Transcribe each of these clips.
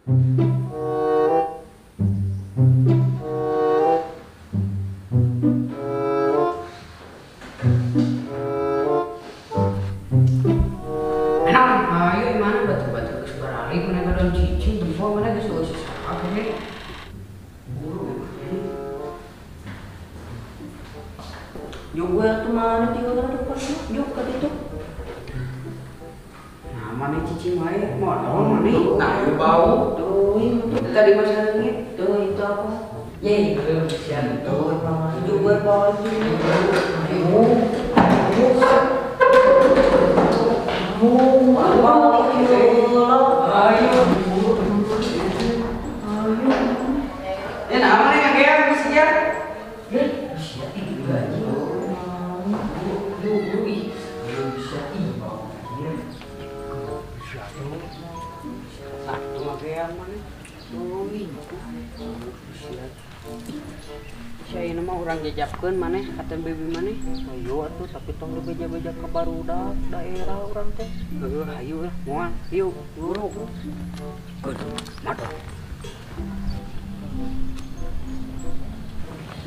Juga tuh mana tinggal depan juga itu. Nah, mana cicing wae modal mana? Nah, itu bau. Tuh, itu tadi mas ini. Tuh, itu apa? Ye, sian tuh, juga bau itu. Ayo. Ya, nah, mana ngagean geus ya? Saya nama orang jajapkeun maneh kata baby maneh. Ayo atuh tapi tong dibeja-beja ke barudak daerah urang teh. Heuh hayu lah moal yuk buru. Keun modal.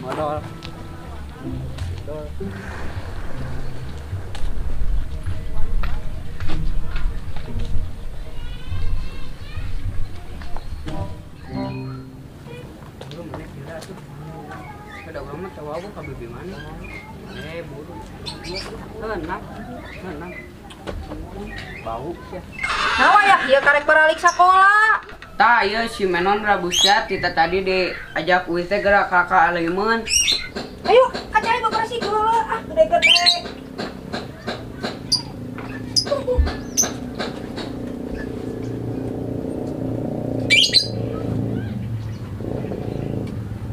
Modal. Modal. Kada urang mah tahu aku ka bibi mana. Buru. Enak. Enak. Bau sia. Nawa ya ieu karek baralik sakola. Tah ieu si Menon Rabusia tita tadi diajak uih teh gerak ka ka aleumeun. Ayo, kacai bebersih dulu ah gede-gede.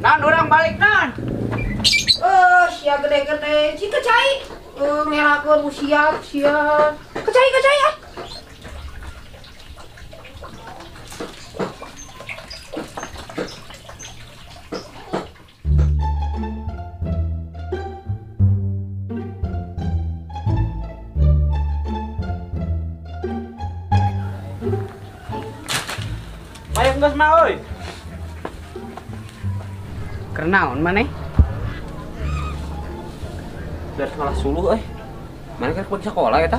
Nan urang balik nan. Sia gede-gede. Si kecai. Ngelakeun siap siap. Kecai kecai ah. Mayang geus mah euy. Kernaon maneh? Biar sekolah suluh euy. Maneh kan balik sekolah eta?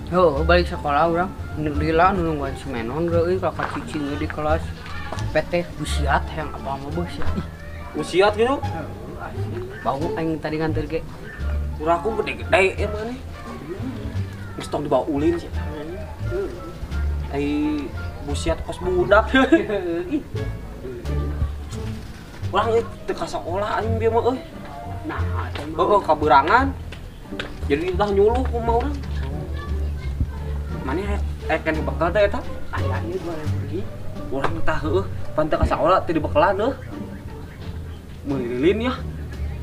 Heuh, balik sekolah urang. Lila nu nungguan si Menon euy ka cicing di kelas. PT busiat hayang apa mah beusiat. Ih, busiat gitu? Heuh, asli. Bau aing tadi nganter ge. Urang aku gede-gede ya maneh. Geus tong dibawa ulin sih. Ai busiat kos budak. Ih. Urang euy teu ka sakola anjing bieu mah euy. Nah, heueuh kaberangan. Jadi ulah nyuluh kumaha urang. Maneh kan bekal teh eta? Aya ieu 2000 deui. Urang tah heueuh, pan teu ka sakola teu dibekalan heuh. Meuli lilin ya.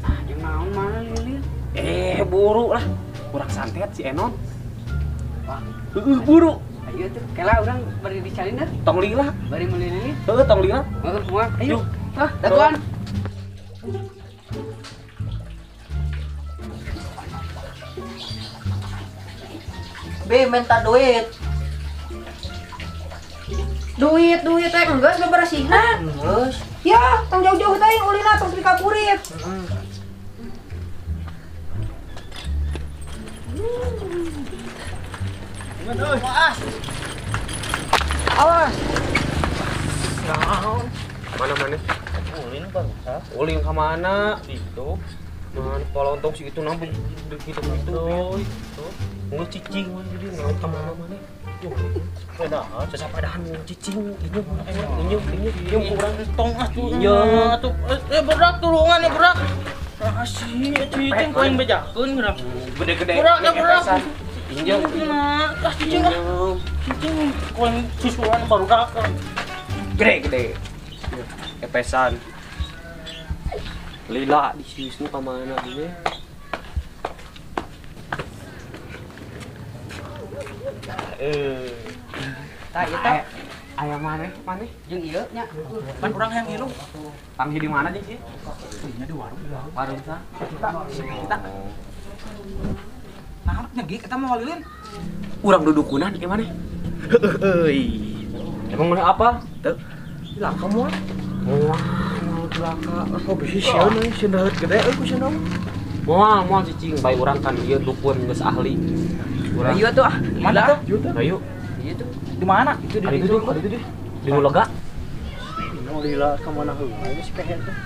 Ah, jeung naon mana lilin? Buru lah. Urang santet si Enon. Wah, heueuh buru. Ayo tuh, kela urang bari dicalin dah. Tong lila. Bari meuli lilin. Heueuh tong lila. Heueuh, moal. Ayo. Ah, dagoan. Be minta duit. Duit duit teh geus bebersihna. Geus. Ya, tong jauh-jauh teh ulina tong tepi ka burit. Awas. Naon? Mana mana? Ulin barusan. Ulin ka mana? Itu. Mana polontong si itu nambah gitu-gitu. Itu. Nggak cicing jadi naon ka mana mana? Sepedahan, sesapedahan cicing ini ini ini ini kurang tong atuh. Iya. Atuh berat tulungan ya berat. Kasih cicing paling bejakeun geura. Gede-gede. Berat ya berat. Injeng. Ah cicing ah. Cicing koin susulan baru dak. Gede-gede. Epesan. Lila di sini ka mana ini? Tah ieu teh aya maneh maneh jeung ieu nya. Pan urang hayang ngilu. Panggih di mana jeung sih? Nya di warung. Warung sa? Kita. Nah, nya ge eta mah walilin. Urang dudukunan ieu maneh. Heueuy. Emang mana apa? Teu. Laka moal. Moal laka. Oh bisi sieun euy, sieun daheut gede euy ku sieun. Moal moal cicing bae urang kan ieu dukun geus ahli. Urang. Ayo tuh ah. Mana tuh? Ayo. Iya tuh. Di mana? Itu di itu di. Di nu lega. Nu lila ka mana heula ini si pehe teh.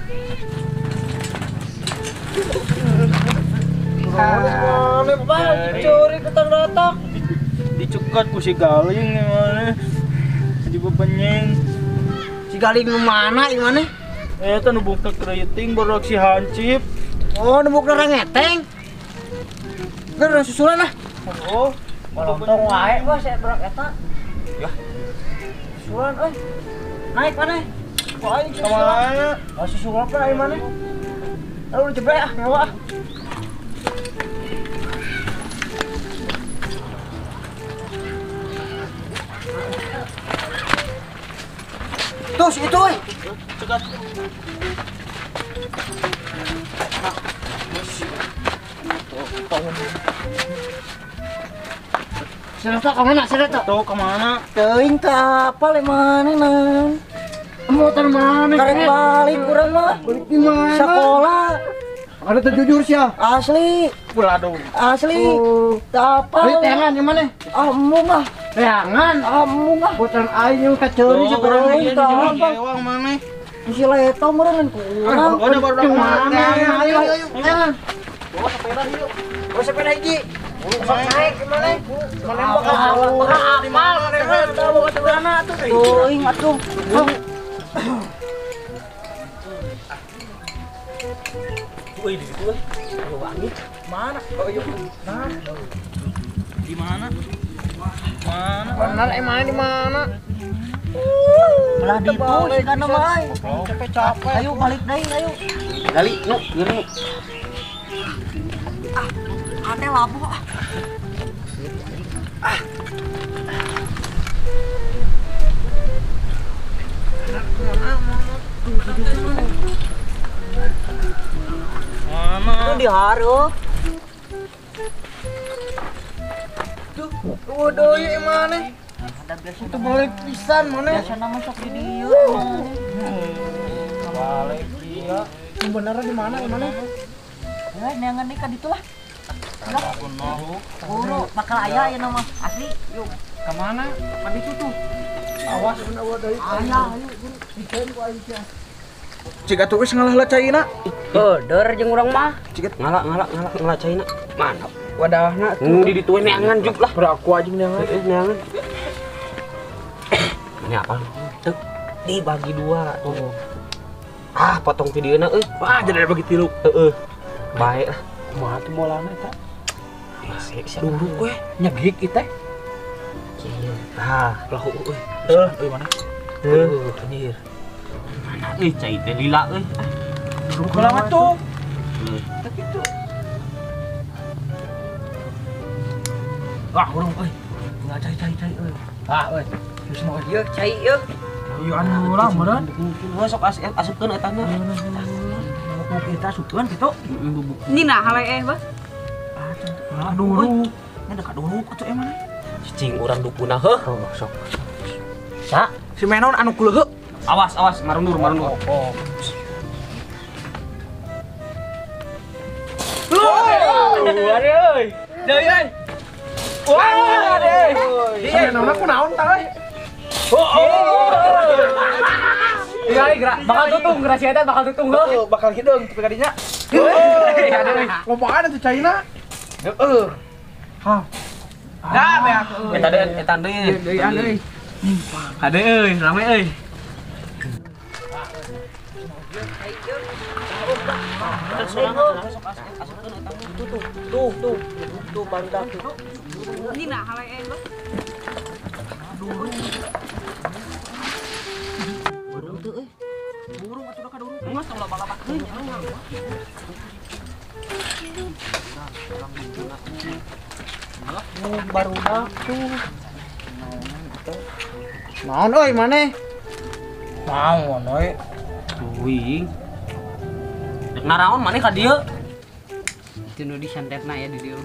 Mana bang, curi ketang ratak. Dicekat ku si Galing mana? Di bepenyeng. Si Galing nu mana ieu mana? Eta nu bukna keriting baru si hancip. Oh, nu bukna rengeteng. Geus susulan lah. Oh, lontong wae bos saya berak eta. Ya. Susulan euy. Naik mana? Kok aing susulan? Oh, susulan apa aing mana? Lalu jebrek ah, ngewa ah. Tuh, si itu, euy. Cegat. Serta ke mana? Serta? Tuh ke mana? Teuing teu apal mana nang. Motor mana? Karek balik urang mah. Balik di mana? Sekolah. Ada teu jujur sia. Asli. Puladung. Asli. Teu apal. Balik teangan yang mana? Ah, embung ah. Teangan? Ah, embung ah. Botan aing yang kaceuri Tuh, urang urang teu ewang mana? Si Leto meureun ku urang. Oh, baru Mana? Ayo, ayo, teangan. Bawa sepeda yuk. Bawa sepeda hiji. Sok naik gimana? Mana bakal apal mana bawa celana atuh. Teuing atuh. Euy di situ euy. Wangi. Mana? Oh iya. Nah. Di mana? Mana? Benar emang di mana? Belah di itu sih kana mah. Capek-capek. Ayo balik deui ayo. Gali, nu, ieu nu. Ah, ate labuh ah. Ah. Mana? Itu diharup. Tuh, waduh ieu mana? Itu balik pisan mana? Biasana mah sok di dieu. Balik dia. Sebenarnya di mana di mana? Ya, neangan deui ka ditu lah. Buru, bakal aya ayeuna mah asli. Yuk. Ka mana? Ka ditu tuh. Awas awas deui. Aya, ayo buru. Dikeun ku aing sia. Ciga tuh geus ngalah caina. Beuder jeung urang mah. Ciga ngalah caina. Mantap. Wadahna tuh. Di ditu neangan juk lah. Beraku aja neangan. Heeh, neangan. Ini apa? Tuh, dibagi dua tuh. Ah, potong ti dieuna euy. Wah, jadi bagi tilu. Heeh. Baik lah. Kumaha tuh bolana eta? Duruk we. Nyegik ieu teh. Kieu. Tah, lah euy. Heuh, euy mana? Heuh, anjir. Mana euy cai teh lila euy. Duruk heula mah tuh. Teu kitu. Wah, urang euy. Tinggal cai euy. Ah, euy. Geus nu ieu cai ieu. Ieu anu lah meureun. Heuh sok asupkeun eta na. Bubuk kita asupkeun kitu. Bubuk. Ini nah hale bah. Ah, duruk. Nya dekat duruk atuh emang. Cicing urang dukuna heuh. Oh, sok. Sa, si Menon anu kuleuh. Awas, awas, marundur, marundur. Oh. Aduh, euy. Deui euy. Wah, deui. Si Menonna ku naon tah euy? Oh, oh. Iya, bakal tutung, rahasia eta bakal tutung heuh. Bakal hideung tapi kadinya. Ngomongan atuh caina. Heeh. Hah. Dah, beak. Eta deui, eta deui. Deui euy. Ade euy, rame euy. Tuh, tuh, tuh baru tuh. Ini nah hale bah. Burung tuh euy. Burung atuh ka durung. Geus tong loba-loba teuing. Barudak tuh. Naon euy maneh? Naon euy? Tuing. Dek naraon maneh ka dieu? Itu nu disantetna ya di dieu.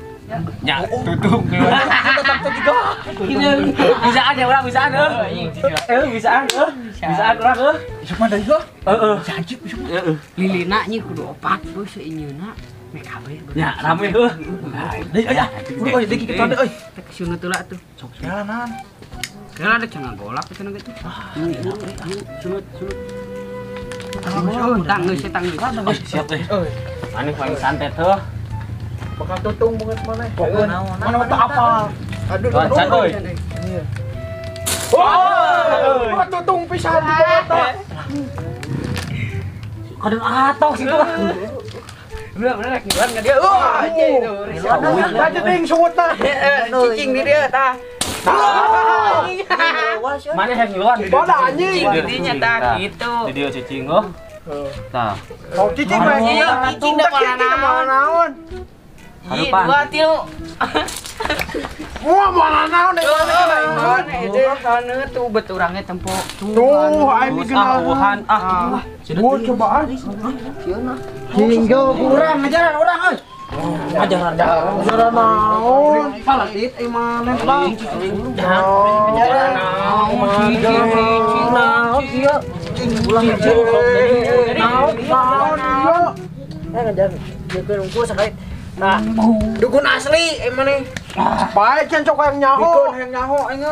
Ya, tutup. Tetap juga. Bisaan ya orang, bisaan heuh. Bisaan heuh. Bisaan urang heuh. Isuk mah deui heuh. Heeh. Janji isuk. Heeh. Lilina nya kudu opat beuh seinyeuna. Mek kabeh. Ya, rame heuh. Deui euy ah. Euy deui kitu deui euy. Teh kesunut heula atuh. Sok jalanan. Kira ada cenah golak cenah gitu. Sunut sunut. Tang geus tang geus. Siap teh. Maneh paling santai tuh. Bakal tutung banget mana? Mana tak apa. Aduh, aduh. Euy. Wah, tutung pisan di bawah. Kadang atok situ. Bener-bener rek ngiluan ka dia. Wah, anjing itu. Aja ding sungutna. Cicing di dia tah. Mana yang ngiluan? Boda anjing. Didinya tah gitu. Di dia cicing oh. Tah. Oh, cicing mah. Cicing da mana naon. Iya, dua tilu. Wah, mana naon deh mana naon. Itu tuh bet urangnya tempo. Tuh, aing digenahan. Ah. Gua cobaan. Hingga kurang ajaran urang euy. Ajaran ajaran naon? Palatit euy maneh bang. Ajaran naon? Naon ieu? Ulah naon naon ieu? Eh ngajar diekeun unggul sakait. Nah, dukun asli emang nih. Bae can cok hayang nyaho. Dukun hayang nyaho aing.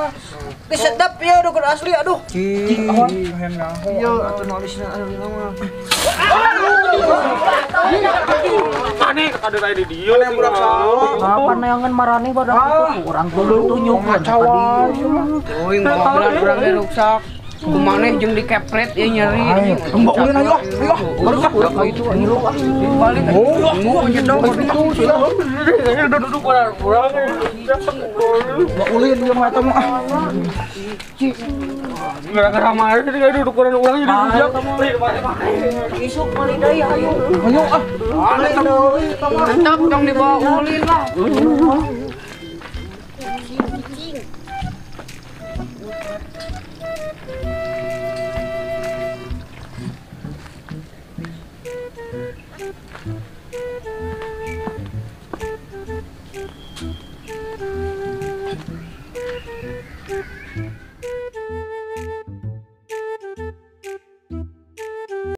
Geus sedap ya dukun asli aduh. Cing hayang nyaho. Ieu atuh nulisna anu mah. Maneh kader aya di dieu. Maneh budak saha? Apa neangan maraneh badak itu urang tuh nyuk ngacawa. Euy, ngobrol urang ge ruksak. Kumaneh jeung dikepret ieu nyeri. Mbok ulin ayo ah. Ayo ah. Baru ah itu ngilu ah. Balik. Oh, jedong itu sudah. Duduk urang urang. Mbok ulin ieu mah eta mah. Gara-gara mah duduk urang urang jadi rujak. Isuk balik deui ayo. Ayo ah. Tetap dong dibawa ulin lah.